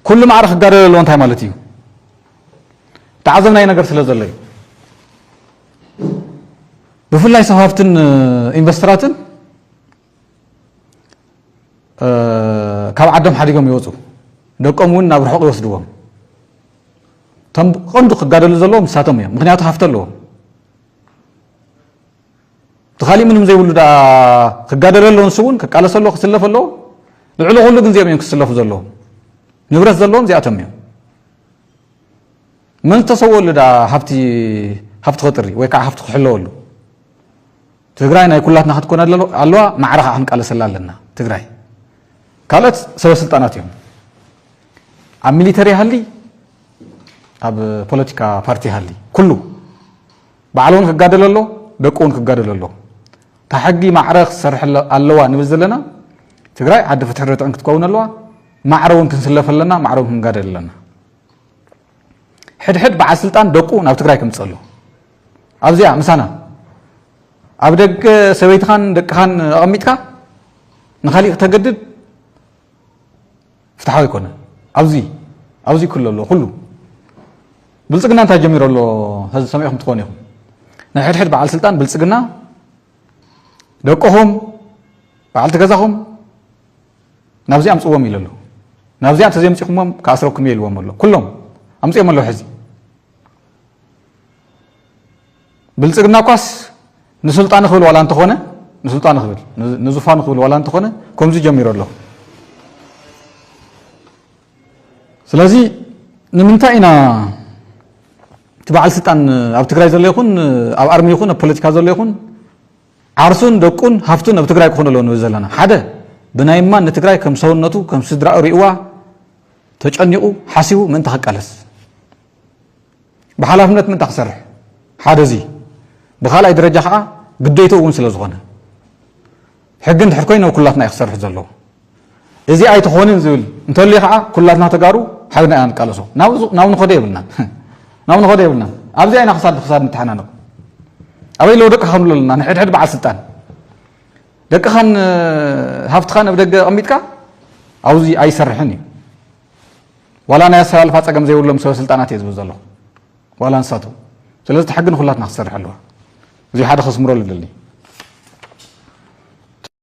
ኩሉ ማዕረ ክጋደል ኣለዎ። እንታይ ማለት እዩ? ተዓዘብናይ ነገር ስለ ዘሎ እዩ። ብፍላይ ሰብ ሃፍትን ኢንቨስተራትን ካብ ዓዶም ሓዲጎም ይወፁ። ደቆም እውን ናብ ርሑቕ ይወስድዎም። እቶም ቀንዱ ክጋደሉ ዘለዎም ንሳቶም እዮም። ምክንያቱ ሃፍቲ ኣለዎም። እቲ ካሊእ ምንም ዘይብሉ ዳ ክጋደለ ኣለዎ፣ ንሱ እውን ክቃለሰ ኣለዎ፣ ክስለፍ ኣለዎ። ልዕሊ ኩሉ ግን እዚኦም እዮም ክስለፉ ዘለዎም። ንብረት ዘለዎም እዚኣቶም እዮም። መን ዝተሰወሉ ዳ ሃፍቲ ሃፍቲ ክጥሪ ወይ ከዓ ሃፍቲ ክሕለወሉ? ትግራይ ናይ ኩላትና ክትኮን ኣለዋ። ማዕረ ከዓ ክንቃለሰላ ኣለና። ትግራይ ካልኦት ሰበ ስልጣናት እዮም። ኣብ ሚሊተሪ ሃሊ፣ ኣብ ፖለቲካ ፓርቲ ሃሊ፣ ኩሉ ባዕሉ እውን ክጋደል ኣሎ፣ ደቁ እውን ክጋደል ኣሎ። እታ ሕጊ ማዕረ ክትሰርሕ ኣለዋ ንብል ዘለና። ትግራይ ዓዲ ፍትሒ ርትዕን ክትከውን ኣለዋ። ማዕረ እውን ክንስለፍ ኣለና፣ ማዕረ እውን ክንጋደል ኣለና። ሕድሕድ በዓል ስልጣን ደቁ ናብ ትግራይ ከምፅእ ኣሎ። ኣብዚኣ ምሳና ኣብ ደገ ሰበይትኻን ደቅኻን ኣቐሚጥካ ንኻሊእ ክተገድድ ፍትሓዊ ኣይኮነን። ኣብዚ ኣብዚ ኩሉ ኣሎ፣ ኩሉ ብልፅግና እንታይ ጀሚሩ ኣሎ? ሕዚ ሰሚዕኹም ትኾኑ ኢኹም። ናይ ሕድሕድ በዓል ስልጣን ብልፅግና ደቅኹም፣ በዓልቲ ገዛኹም ናብዚኣ ኣምፅዎም ኢሉ ኣሎ። ናብዚኣ እንተዘይምፂኹሞም ክኣስረኩም እየ ኢልዎም ኣሎ። ኩሎም ኣምፅኦም ኣለዉ። ሕዚ ብልፅግና እኳስ ንስልጣን ክብል ዋላ እንተኾነ፣ ንስልጣን ክብል፣ ንዙፋን ክብል ዋላ እንተኾነ ከምዚ ጀሚሩ ኣሎ። ስለዚ ንምንታይ ኢና እቲ በዓል ስልጣን ኣብ ትግራይ ዘሎ ይኹን ኣብ ኣርሚ ይኹን ኣብ ፖለቲካ ዘሎ ይኹን ዓርሱን ደቁን ሃፍቱን ኣብ ትግራይ ክኾኑ ኣለዎ ንብል ዘለና? ሓደ ብናይ እማን ንትግራይ ከም ሰውነቱ ከም ስድራኡ ሪእዋ ተጨኒቑ ሓሲቡ ምእንታ ክቃለስ ብሓላፍነት ምእንታ ክሰርሕ ሓደ እዚ። ብኻልኣይ ደረጃ ከዓ ግዴትኡ እውን ስለ ዝኾነ ሕጊ እንድሕር ኮይኑ ኩላትና እዩ ክሰርሕ ዘለዎ። እዚ ኣይትኾንን ዝብል እንተልዩ ከዓ ኩላትና ተጋሩ ሓቢርና ኢና ንቃለሶ። ናብ ንኸዶ የብልናን። ናብ ንኸዶ የብልናን። ኣብዚኣ ኢና ክሳድ ክሳድ ንተሓናነቕ። ኣበይ ኣለዉ ደቅኻ ንብሎ ኣለና ንሕድሕድ በዓል ስልጣን። ደቅኻን ሃፍትኻን ኣብ ደገ ኣቐሚጥካ ኣብዚ ኣይሰርሕን እዩ። ዋላ ናይ ኣሰላልፋ ፀገም ዘይብሎም ሰበ ስልጣናት እየ ዝብል ዘለኹ። ዋላ ንሳቶም። ስለዚ እቲ ሕጊ ንኹላትና ክሰርሕ ኣለዋ። እዚ ሓደ ከስምረሉ ደሊ።